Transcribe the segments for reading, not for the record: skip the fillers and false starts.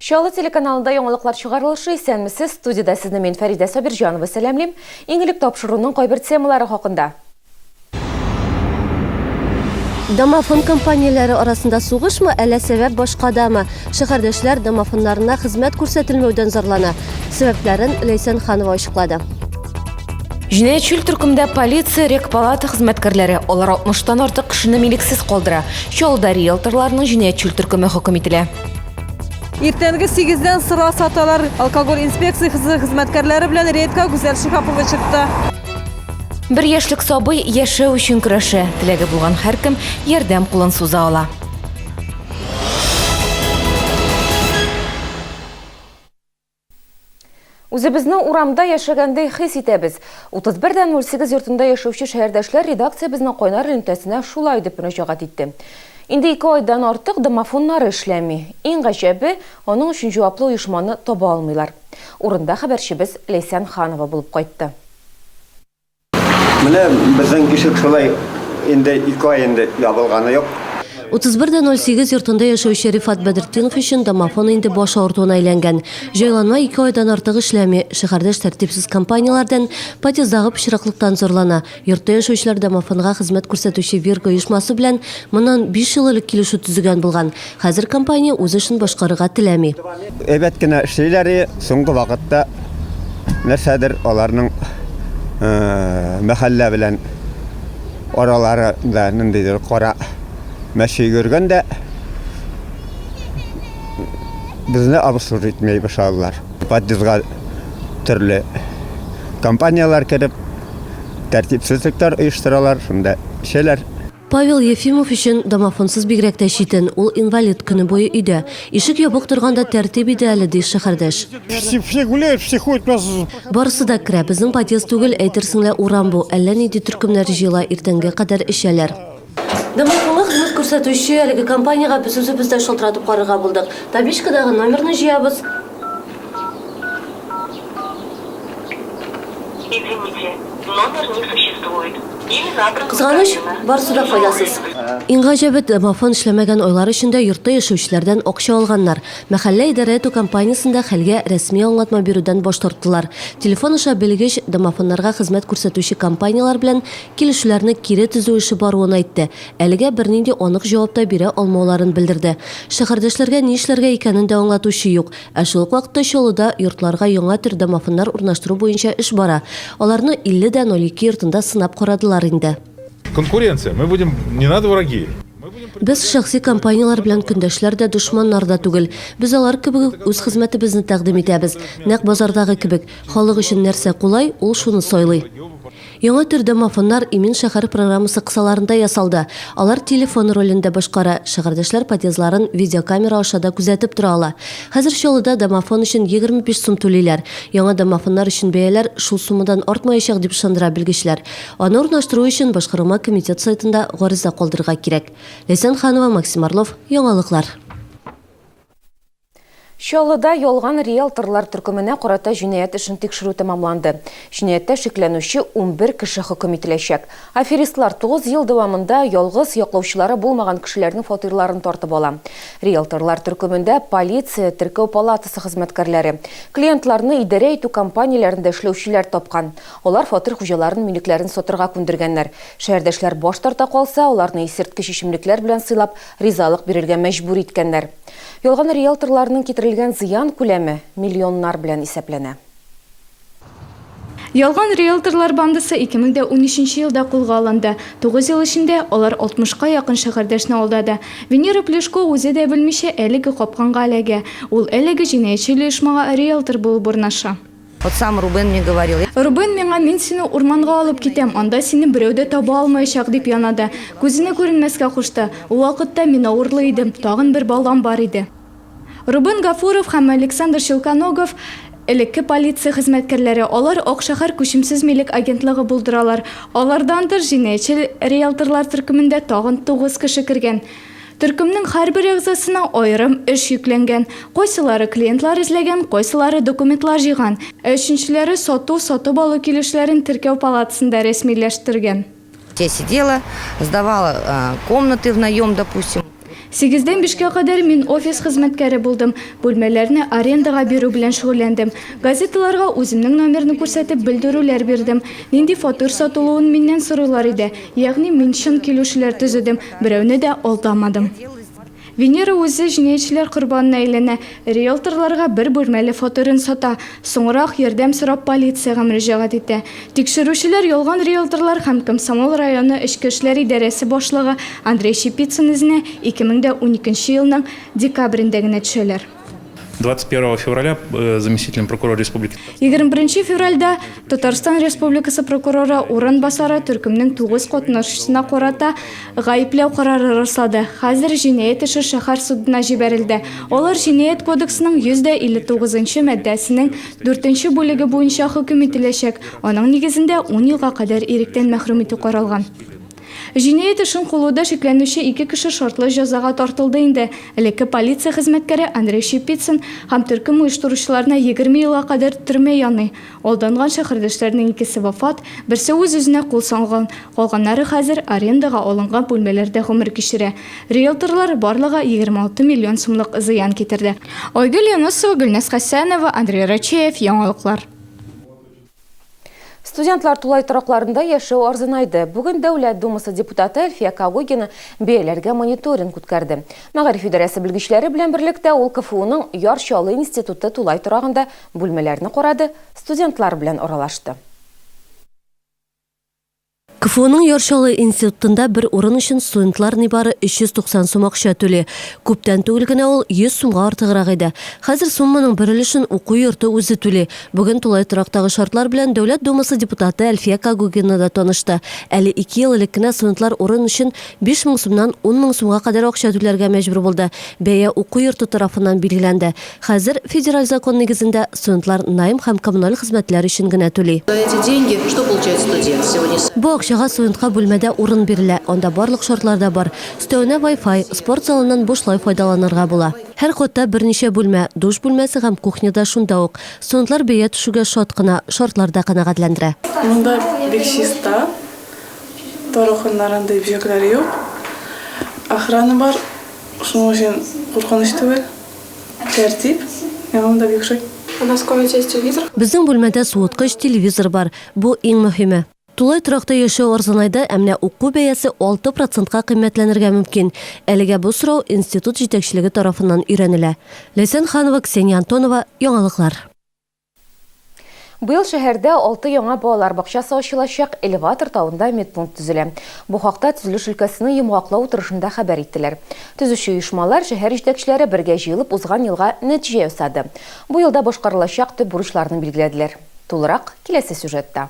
Чаллы телеканалында яңалыклар чыгарылышы исәнмесез. Студиядә сезне мин Фәридә Сабирҗанова сәламлим. Иң элек тапшыруның кайбер темалары хакында. Домофон компанияләре арасында сугышмы, әллә сәбәп башкадамы? Шәһәрдәшләр домофоннарына хезмәт күрсәтелмәүдән зарлана. Сәбәпләрен Ләйсән Ханова ачыклады. Җинаятьчел төркемдә полиция, рекпалата хезмәткәрләре, алар 60 тан артык кешене милексез калдыра. Чаллыда риэлторларның җинаятьчел төркеме хөкем ителә. Иртәнге сигездән сыра саталар. Алкоголь инспекциясе хезмәткәрләре белән рейдка Гүзәл Шиһапова чыкты. Бер яшьлек сабый яшәү өчен көрәшә. Теләге булган һәркем ярдәм кулын суза ала. Үзебезне урамда яшәгәндәй хис итәбез. 31 дән 08 йортында яшәүче шәһәрдәшләр редакциябезнең кайнар элемтәсенә шулай дип мөрәҗәгать итте. Инде ике айдан артык домофоннары эшләми. Иң гаҗәбе, аның өчен җаваплы оешманы таба алмыйлар. Урында хәбәрчебез Ләйсән Ханова булып кайтты. Менә безнең ишек шулай инде ике ай инде ябылганы юк. 31 дә 08 йортында яшәүче Рифат Бәдертдинов өчен домофон инде баш авыртуына әйләнгән. Җайланма ике айдан артык эшләми. Шәһәрдәш тәртипсез компанияләрдән, подъезддагы пычраклыктан зарлана. Йортта яшәүчеләр домофонга хезмәт күрсәтүче Вирга оешмасы белән моннан биш ел элек килешү төзегән булган. Хәзер компания үз эшен башкарырга теләми. Әйбәт кенә эшлиләр и, соңгы вакытта нәрсәдер аларның мәхәллә белән араларында ниндидер кара мәче йөгергән дә безне обслуживать итмәй башладылар. Подъездга төрле компанияләр кереп, тәртипсезлекләр оештыралар, шунда эчәләр. Павел Ефимов өчен домофонсыз бигрәк тә читен, ул инвалид, көне буе өйдә. Ишек ябык торганда тәртип иде әле, ди шәһәрдәш. Все гуляют, все ходят, у нас. Барысы да керә, безнең подъезд түгел, әйтерсең лә урам бу, әллә нинди төркемнәр җыела, иртәнгә кадәр эчәләр. Домофонга хезмәт күрсәтүче әлеге компаниягә без үзебез дә шалтыратып карарга булдык. Табличкадагы номерны җыябыз. Извините, номер не существует. Или набран Кызганыч, неправильно. барысы да файдасыз. Иң гаҗәбе, домофон эшләмәгән айлар эчендә йортта яшәүчеләрдән акча алганнар. Мәхәллә идарә итү компаниясендә хәлгә рәсми аңлатма бирүдән баш тарттылар. Телефон аша белгеч домофоннарга хезмәт күрсәтүче компанияләр белән килешүләрне кире төзү эше баруын әйтте. Әлегә бернинди анык җавап та бирә алмауларын белдерде. Шәһәрдәшләргә ни эшләргә икәнен дә аңлатучы юк. Ә шул ук вакытта Чаллыда йортларга яңа төр домофоннар урнаштыру буенча эш бара. Аларны 50 дә 02 йортында сынап карадылар инде. Конкуренция. Мы будем, не надо враги. Без шәхси компанияләр белән көндәшләр дә, дошманнар да түгел. Без алар кебек үк үз хезмәтебезне тәкъдим итәбез. Нәкъ базардагы кебек, халык өчен нәрсә кулай, ул шуны сайлый. Яңа төр домофоннар Имин шәһәр программасы кысаларында ясалды. Алар телефон ролен дә башкара, шәһәрдәшләр подъездларын видеокамера аша да күзәтеп тора ала. Хәзер Чаллыда домофон өчен 25 сум түлиләр. Яңа домофоннар өчен бәяләр шул суммадан артмаячак, дип ышандыра белгечләр. Аны урнаштыру өчен Башкарма комитет сайтында гариза калдырырга кирәк. Ләйсән Ханова, Максим Орлов, Яңалыклар. Чаллыда ялган риэлторлар төркеменә карата җинаять эшен тикшерү тәмамланды. Җинаятьтә шикләнүче 11 кеше хөкем ителәчәк. Аферистлар 9 ел дәвамында ялгыз яклаучылары булмаган кешеләрнең фатирларын тартып ала. Риэлторлар төркемендә полиция, теркәү палатасы хезмәткәрләре, клиентларны идарә итү компанияләрендә эшләүчеләр тапкан. Алар фатир хуҗаларын милекләрен сатырга күндергәннәр. Шәһәрдәшләр баш тарта калса, аларны исерткеч эчемлекләр белән сыйлап, ризалык бирергә мәҗбүр иткәннәр. Ялган риэлторларның китерелгән зыян күләме миллионнар белән исәпләнә. Ялган риэлторлар бандасы 2013 елда кулга алынды. Тугыз ел эчендә алар 60 ка якын шәһәрдәшне алдады. Венера Плешко үзе дә белмичә әлеге капканга эләгә. Ул әлеге җинаятьчел оешмага риэлтор булып урнаша. Вот сам Рубен мне говорил. Рубен миңа, Мин сине урманга алып китәм, анда сине берәү дә таба алмаячак, дип янады. Күзенә күренмәскә кушты. Ул вакытта мин авырлы идем, тагын бер балам бар иде. Рубен Гафуров һәм Александр Щелконогов, элекке полиция хезмәткәрләре, алар Акшәһәр күчемсез милек агентлыгы булдыралар. Алардан тыш, җинаятьчел риэлторлар төркемендә тагын тугыз кеше кергән. Төркемнең һәрбер әгъзасына аерым эш йөкләнгән. Кайсылары клиентлар эзләгән, кайсылары документлар җыйган, ә өченчеләре сату, сатып алу килешүләрен теркәү палатасында рәсмиләштергән. Я сидела, сдавала комнаты в наем, допустим. Сигездән бишкә кадәр мин офис хезмәткәре булдым, бүлмәләрне арендага бирү белән шөгыльләндем. Газеталарга үземнең номерны күрсәтеп белдерүләр бирдем. Нинди фатир сатылуын миннән сорыйлар иде. Ягъни мин чын килешүләр төзедем, берәүне дә алдамадым. Венера үзе җинаятьчеләр корбанына әйләнә, риэлторларга бер бүлмәле фатирын сата, соңрак ярдәм сорап полициягә мөрәҗәгать итә. Тикшерүчеләр ялган риэлторлар һәм Комсомол районы эчке эшләр идарәсе башлыгы Андрей Щепицын эзенә 2012 елның декабрендә генә төшәләр. 21 февраля э, заместителем прокурора Республики. 21 февральдә Татарстан Республикасы прокуроры урынбасары төркемнең 9 катнашучысына карата гаепләү карары раслады. Хәзер җинаять эше шәһәр судына җибәрелде. Алар Җинаять кодексының 159 нчы маддәсенең 4 нче бүлеге буенча хөкем ителәчәк, аның нигезендә ун елга кадәр иректән мәхрүм итү каралган. Җинаять эшен кылуда шикләнүче ике кеше шартлы җәзага тартылды инде. Элекке полиция хезмәткәре Андрей Щепицын һәм төркем оештыручыларына 20 елга кадәр төрмә яный. Алданган шәһәрдәшләрнең икесе вафат, берсе үз-үзенә кул салган, калганнары хәзер арендага алынган бүлмәләрдә гомер кичерә. Риэлторлар барлыгы 26 миллион сумлык зыян китерде. Айгөл Юнысова, Гөлназ Хәсәнова, Андрей Рачеев, Яңалыклар. Студентлар тулай торакларында яшәү арзанайды. Бүген Дәүләт Думасы депутаты Әлфия Когогина бәяләргә мониторинг үткәрде. Мәгариф идарәсе белгечләре белән берлектә ул КФУның Яр Чаллы институты тулай торагында бүлмәләрне карады, студентлар белән аралашты. КФУның Яр Чаллы институтында бер урын өчен студентлар нибары 390 сум акча түли. Күптән түгел генә ул 100 сумга артыграк иде. Хәзер сумманың бер өлешен уку йорты үзе түли. Бүген тулай торактагы шартлар белән Дәүләт Думасы депутаты Әлфия Когогина да танышты. Әле ике ел элек кенә студентлар урын өчен 5000 сумнан 10000 сумга кадәр акча түләргә мәҗбүр булды. Бәя уку йорты тарафыннан билгеләнде. Хәзер, федераль закон нигезендә, студентлар найм һәм коммуналь хезмәтләр өчен генә түли. За эти деньги что получает студент сегодня? Бу акчага студентка бүлмәдә урын бирелә, анда барлык шартлар да бар. Өстәвенә Wi-Fi, спорт залыннан бушлай файдаланырга була. Һәр катта берничә бүлмә, душ бүлмәсе һәм кухня да шунда ук. Студентлар бәя төшүгә шат кына, шартлар да канәгатьләндерә. Монда бик чиста, тараканнар андый бөҗәкләр юк. Охрана бар, шуның өчен куркыныч түгел. Тәртип, миңа монда бик ошый. У нас в комнате есть телевизор. Безнең бүлмәдә суыткыч, телевизор бар. Бу иң мөһиме. Тулай торакта яшәү арзанайды, ә менә уку бәясе 6 процентка кыйммәтләнергә мөмкин. Әлегә бу сорау институт җитәкчелеге тарафыннан өйрәнелә. Ләйсән Ханова, Ксения Антонова, Яңалыклар. Быел шәһәрдә алты яңа балалар бакчасы ачылачак, элеватор тавында медпункт төзелә. Бу хакта төзелеш өлкәсенең йомгаклау утырышында хәбәр иттеләр. Төзүче оешмалар, шәһәр җитәкчеләре бергә җыелып узган елга нәтиҗә ясады. Бу елда башкарылачак төп бурычларны билгеләделәр. Тулырак, киләсе сюжетта.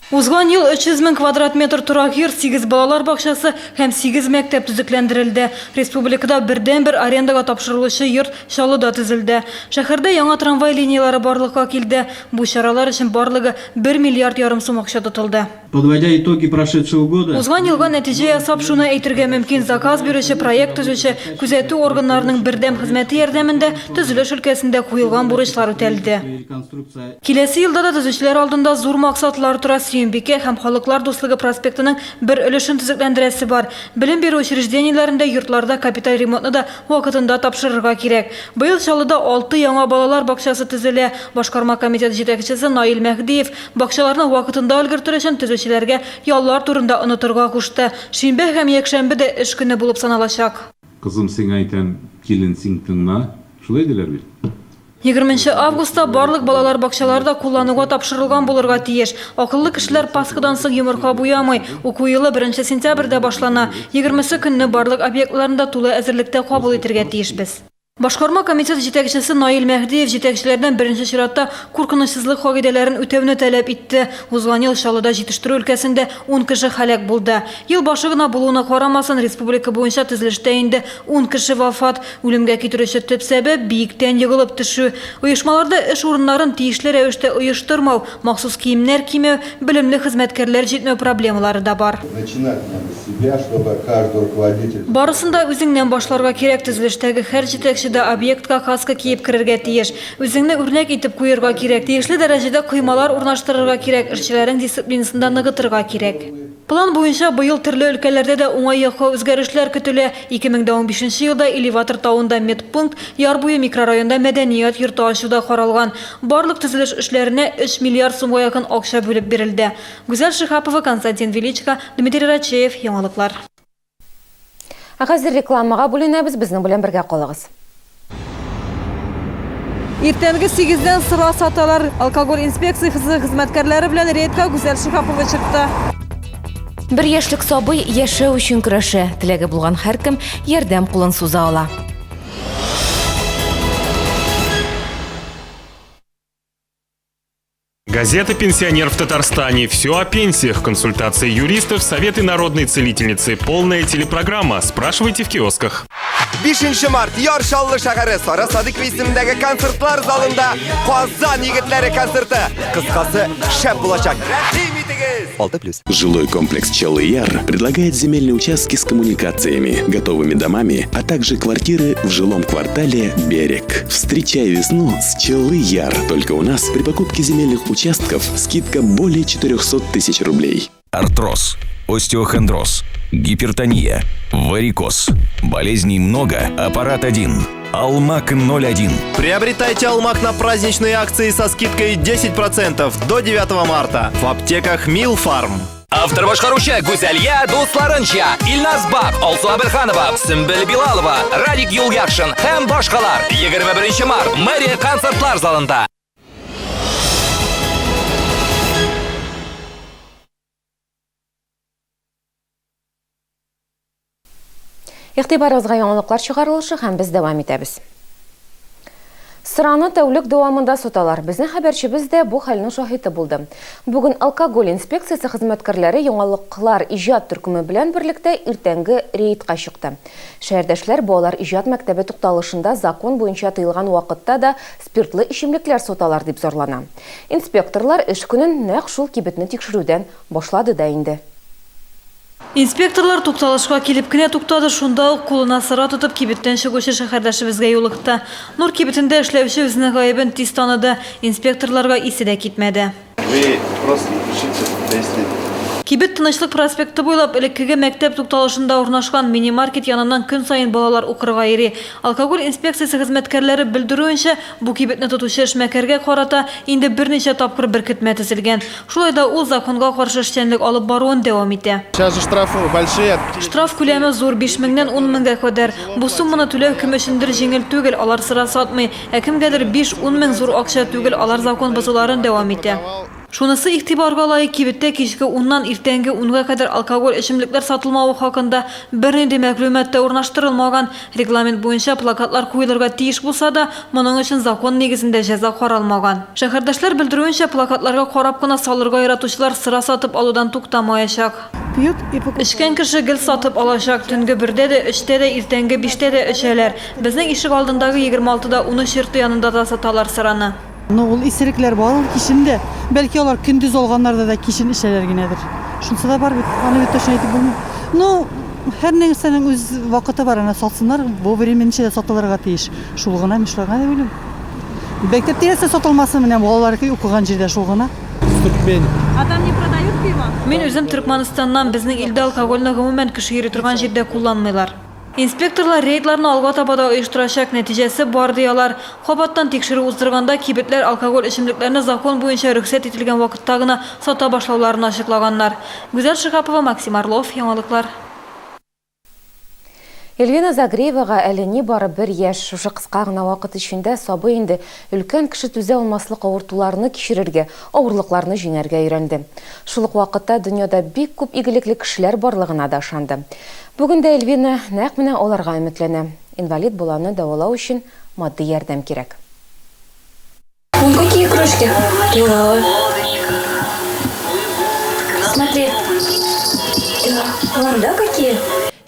Узган ел 300 мең квадрат метр торак йорт, сигез балалар бакчасы һәм сигез мәктәп төзекләндерелде. Республикада бердәнбер арендага тапшырылучы йорт Чаллыда төзелде. Шәһәрдә яңа трамвай линияләре барлыкка килде. Бу чаралар өчен барлыгы бер миллиард ярым сум акча тотылды. Подводя итоги прошедшего года, Узган елга нәтиҗә ясап, шуны әйтергә мөмкин, заказ бирүче, проект төзүче, күзәтү органнарының бердәм хезмәте ярдәмендә төзелеш өлкәсендә куелган бурычлар үтәлде. Киләсе елда да төзүчеләр алдында зур максатлар тора, Сөембикә һәм Халыклар дуслыгы проспектының бер өлешен төзекләндерәсе бар. Белем бирү учреждениеләрендә йортларда капиталь ремонтны да вакытында тапшырырга кирәк. Быел Чаллыда алты яңа балалар бакчасы төзелә. Башкарма комитет җитәкчесе Наил Мәһдиев бакчаларны вакытында өлгертер өчен төзүчеләргә яллар турында онытырга кушты. Шимбә һәм якшәмбе дә эш көне булып саналачак. Кызым, сиңа әйтәм, килен, син тыңла. Шулай диләр бит. Егерменче августта барлык балалар бакчалары да куллануга тапшырылган булырга тиеш. Акыллы кешеләр Пасхадан соң йомырка буямый. Уку елы беренче сентябрьдә башлана. Егермесе көнне барлык объектларны да тулы әзерлектә кабул итергә тиешбез. Башкарма комитет җитәкчесе Наил Мәһдиев җитәкчеләрдән беренче чиратта куркынычсызлык кагыйдәләрен үтәүне таләп итте. Узган ел Чаллыда җитештерү өлкәсендә ун кеше һәлак булды. Ел башы гына булуына карамасын, республика буенча төзелештә инде ун кеше вафат. Үлемгә китерүче төп сәбәп, биектән егылып төшү. Оешмаларда эш урыннарын тиешле рәвештә оештырмау, махсус киемнәр кимәү, белемле хезмәткәрләр җитмәү проблемалары да бар. Начинать надо с себя, чтобы каждый руководитель. Барысын да үзеңнән башларга кирәк, төзелештәге һәр җитәкче дә объектка каска киеп керергә тиеш. Үзеңне үрнәк итеп куерга кирәк, тиешле дәрәҗәдә коймалар урнаштырырга кирәк, эшчеләрнең дисциплинасын да ныгытырга кирәк. План буенча быел төрле өлкәләрдә дә уңай якка үзгәрешләр көтелә. 2015 нче елда Элеватор тавында медпункт, Яр буе микрорайонда мәдәният йорты ачу да каралган. Барлык төзелеш эшләренә 3 миллиард сумга якын акча бүлеп бирелде. Гүзәл Шиһапова, Константин Величко, Дмитрий Рачеев, Яңалыклар. Ә хәзер рекламага бүленәбез, безнең белән бергә калыгыз. Иртәнге сигездән сыра саталар. Алкоголь инспекциясе хезмәткәрләре белән рейдка Гүзәл Шиһапова чыкты. Бер яшьлек сабый яшәү өчен көрәшә. Теләге булган һәркем ярдәм кулын суза ала. Газета «Пенсионер в Татарстане». Все о пенсиях, консультации юристов, советы народной целительницы, полная телепрограмма. Спрашивайте в киосках. 5 март Яр Чаллы шәһәре Сара Садыкова исемендәге концертлар залында Казан егетләре концерты. Кыскасы, шәп булачак. Рәхим итегез! 6 плюс. Жилой комплекс Чаллы-Яр предлагает земельные участки с коммуникациями, готовыми домами, а также квартиры в жилом квартале «Берег». Встречай весну с Чаллы-Яр. Только у нас при покупке земельных участков скидка более 400 тысяч рублей. Артроз, остеохондроз, гипертония, варикоз. Болезней много, аппарат один. Алмак 01. Приобретайте Алмак на праздничные акции со скидкой 10% до 9 марта в аптеках Милфарм. Автор башкаручы Гүзәлия дусларынча Илназ Бак, Алсу Әбелханова, Сөмбел Билалова, Радик Юлъякшин һәм башкалар. 21 март Мэрия концертлар залында. Игътибарыгызга яңалыклар чыгарылышы һәм без дәвам итәбез. Сыраны тәүлек дәвамында саталар. Безнең хәбәрчебез дә бу хәлнең шаһиты булды. Бүген алкоголь инспекциясе хезмәткәрләре яңалыклар иҗат төркеме белән берлектә иртәнге рейдка чыкты. Шәһәрдәшләр балалар иҗат мәктәбе тукталышында закон буенча тыелган вакытта да спиртлы эчемлекләр саталар дип зарлана. Инспекторлар эш көнен нәкъ шул кибетне тикшерүдән башлады да инде. Инспекторлар тукталышка килеп кенә туктады, шунда ук кулына сыра тотып кибеттән чыгучы шәһәрдәшебезгә юлыкты. Нур кибетендә эшләүче үзенең гаебен тиз таныды, инспекторларга исе дә китмәде. Вы просто пишите, если Кибет Тынычлык проспекты буйлап элеккеге мәктәп тукталышында урнашкан мини-маркет яныннан көн саен балалар укырга йөри. Алкоголь инспекциясе хезмәткәрләре белдерүенчә, бу кибетне тотучы эшмәкәргә карата инде берничә тапкыр беркетмә төзелгән. Шулай да ул законга каршы эшчәнлек алып баруын дәвам итә. Сейчас же штрафы большие. Штраф күләме зур, 5 меңнән 10 меңгә кадәр. Бу сумманы түләү кем өчендер җиңел түгел, алар сыра сатмый. Ә кемгәдер 5-10 мең зур акча түгел, алар закон бозуларын дәвам итә. Шунысы игътибарга лаек, кибеттә кичке уннан иртәнге унга кадәр алкоголь эчемлекләр сатылмавы хакында бернинди мәгълүмат та урнаштырылмаган. Регламент буенча плакатлар куелырга тиеш булса да, моның өчен закон нигезендә җәза каралмаган. Шәһәрдәшләр белдерүенчә, плакатларга карап кына салырга яратучылар сыра сатып алудан туктамаячак. Эчкән кеше гел сатып алачак. Төнге бердә дә, өчтә дә, иртәнге биштә дә эчәләр. Безнең ишек алдындагы 26 да 13 йорты янында да саталар сыраны. Ну, ул исерекләр бар ул кичен дә. Бәлки алар көндез алганнар да да кичен эчәләр генәдер. Шунысы да бар бит, аны бит точно әйтеп булмый. Ну, һәр нәрсәнең үз вакыты бар, әнә сатсыннар, вовремя ничә дә сатылырга тиеш. Шул гына, мин шулай гына дип уйлыйм. Мәктәп тирәсендә сатылмасын, менә балалар укыган җирдә шул гына. Туркмени. А там не продают пиво? Мин үзем Төркмәнстаннан, безнең илдә алкогольне гомумән кеше йөри торган җирдә кулланмыйлар. Инспекторлар рейдларны алга таба да оештырачак, нәтиҗәсе бар, ди алар. Кабаттан тикшерү уздырганда кибетләр алкоголь эчемлекләрне закон буенча рөхсәт ителгән вакытта гына сата башлауларын ачыклаганнар. Гүзәл Шиһапова, Максим Орлов, Яңалыклар. Эльвина Загреевага әле нибары бер яшь. Шушы кыска гына вакыт эчендә сабый инде өлкән кеше түзә алмаслык авыртуларны кичерергә, авырлыкларны җиңәргә өйрәнде. Шул ук вакытта дөньяда бик күп игелекле кешеләр барлыгына да ышанды. Бүген дә Эльвина нәкъ менә аларга өметләнә. Инвалид баланы дәвалау өчен матди ярдәм кирәк. Вон какие игрушки. Да. Смотри. Да. Вон, да, какие?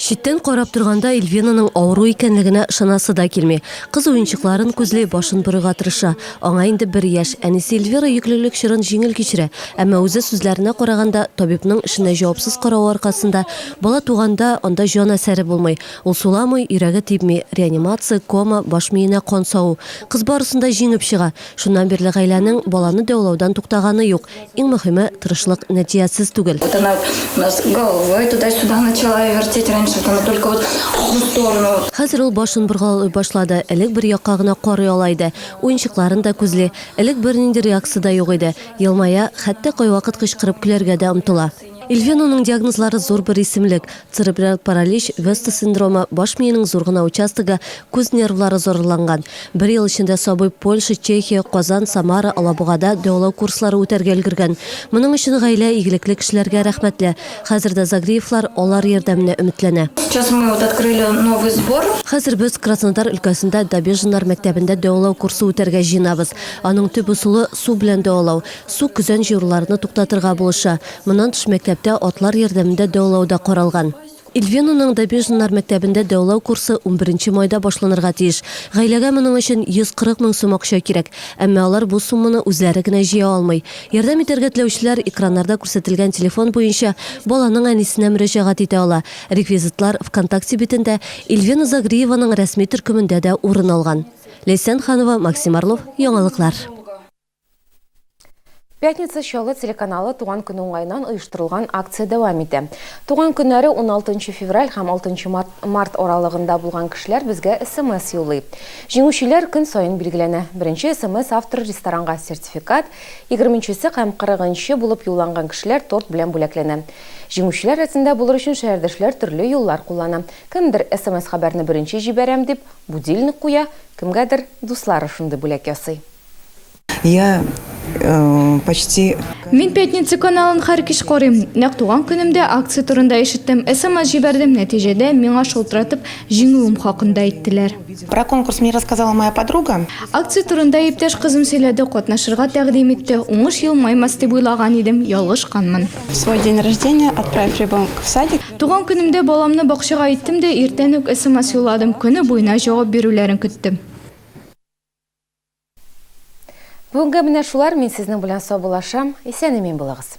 Читтән карап торганда Эльвинаның авыру икәнлегенә ышанасы да килми. Кыз уенчыкларын күзли, башын борырга тырыша. Аңа инде бер яшь. Әнисе Эльвира йөклелек чорын җиңел кичерә. Әмма үзе сүзләренә караганда, табибның эшенә җавапсыз каравы аркасында, бала туганда анда җан әсәре булмый. Ул суламый, йөрәге тибми. Реанимация, кома, баш миенә кан саву. Кыз барысын да җиңеп чыга. Шуннан бирле гаиләнең баланы дәвалаудан туктаганы юк. Иң мөһиме, тырышлык нәтиҗәсез түгел. Вот она у нас головой туда-сюда начала вертеть. Раньше вот она только вот одну сторону. Хәзер ул башын боргалый башлады. Элек бер якка гына карый ала иде. Уенчыкларын да күзли. Элек бернинди реакция дә юк иде. Елмая, хәтта кайвакыт кычкырып көләргә дә омтыла. Ильвинаның диагнозлары зур бер исемлек. Церебраль паралич, Веста синдромы, баш миенең зур гына участогы, күз нервлары зарарланган. Бер ел эчендә сабый Польша, Чехия, Казан, Самара, Алабугада дәвалау курслары үтәргә өлгергән. Моның өчен гаилә игелекле кешеләргә рәхмәтле. Хәзер дә Загриевлар алар ярдәменә өметләнә. Сейчас мы вот открыли новый сбор. Хәзер без Краснодар өлкәсендә Добежиннар мәктәбендә дәвалау курсы үтәргә җыенабыз. Аның төп ысулы, су белән дәвалау. Су көзән җыеруларны туктатырга булыша. Моннан тыш мәктәптә атлар ярдәмендә дәвалау да каралган. Ильвинаның Добежиннар мәктәбендә дәвалау курсы унберенче майда башланырга тиеш. Гаиләгә моның өчен 140 мең сум акча кирәк. Әмма алар бу сумманы үзләре генә җыя алмый. Ярдәм итәргә теләүчеләр экраннарда күрсәтелгән телефон буенча баланың әнисенә мөрәҗәгать итә ала. Реквизитлар ВКонтакте битендә Ильвина Загриеваның рәсми төркемендә дә урын алган. Ләйсән Ханова, Максим Орлов, Яңалыклар. Пятница Чаллы телеканалы туган көне уңаеннан оештырылган акция дәвам итә. Туган көннәре 16 февраль һәм 6 март аралыгында булган кешеләр безгә смс юллый. Җиңүчеләр көн саен билгеләнә. Беренче смс авторы ресторанга сертификат, 20-нчесе һәм 40-нчы булып юлланган кешеләр торт белән бүләкләнә. Җиңүчеләр рәтендә булыр өчен шәһәрдәшләр төрле юллар куллана. Кемдер смс-хәбәрне беренче җибәрәм дип, будильник куя, кемгәдер дуслары шундый бүләк ясый. Я э, почти... Мин Пятница каналын һәр кич карыйм. Нәкъ туган көнемдә акция турында ишеттем, смс җибәрдем, нәтиҗәдә миңа шалтыратып, җиңүем хакында әйттеләр. Про конкурс мне рассказала моя подруга. Акция турында иптәш кызым сөйләде, катнашырга тәкъдим итте. Уңыш елмаймас дип уйлаган идем, ялгышканмын. В свой день рождения, отправив ребенка в садик. Туган көнемдә баламны бакчага иттем дә, иртән үк смс юлладым, көне буена җавап бирүләрен көттем. Бүгенгә менә шулар, мин сезнең белән саубуллашам. Исән-имин булыгыз.